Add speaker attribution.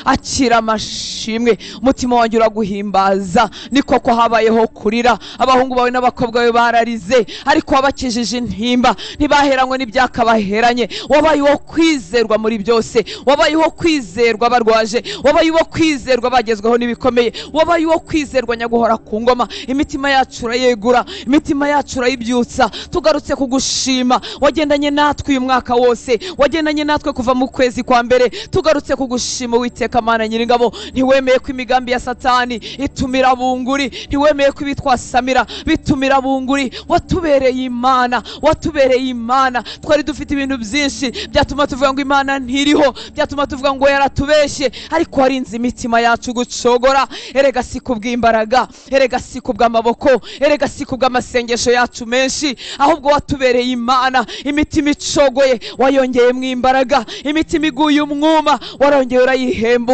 Speaker 1: Akira amashimwe, umutima wanjye uraguhimbaza. Ni koko habayeho kurira, abahungu bawe n'abakobwa bawe bararize, ariko wabakijije intimba, ntibaheranywe n'ibyakabaheranye. Wabaye uwo kwizerwa muri byose, wabaye uwo kwizerwa barwaje, wabaye uwo kwizerwa bagezweho n'ibikomeye, wabaye uwo kwizerwa nyaguhora ku ngoma. Imitima yacu urayegura, imitima yacu urayibyutsa. Tugarutse kugushima, wagendanye natwe uyu mwaka wose, wagendanye natwe kuva mu kwezi kwa mbere. Tugarutse kugushima Uwiteka Mana Nyiringabo. Ntiwemeye ko imigambi ya Satani itumira bunguri, ntiwemeye ko ibitwasamira bitumira bunguri. Watubereye Imana, watubereye Imana. Twari dufite ibintu byinshi byatuma tuvuga ngo Imana ntiriho, byatuma tuvuga ngo yaratubeshye, ariko warinze imitima yacu gucogora. Erega si kubw'imbaraga, erega si kubw'amaboko, erega si kubw'amasengesho yacu menshi, ahubwo watubereye Imana. Imitima icogoye wayongeyemo imbaraga, imitima iguye umwuma warongeye urayihembura.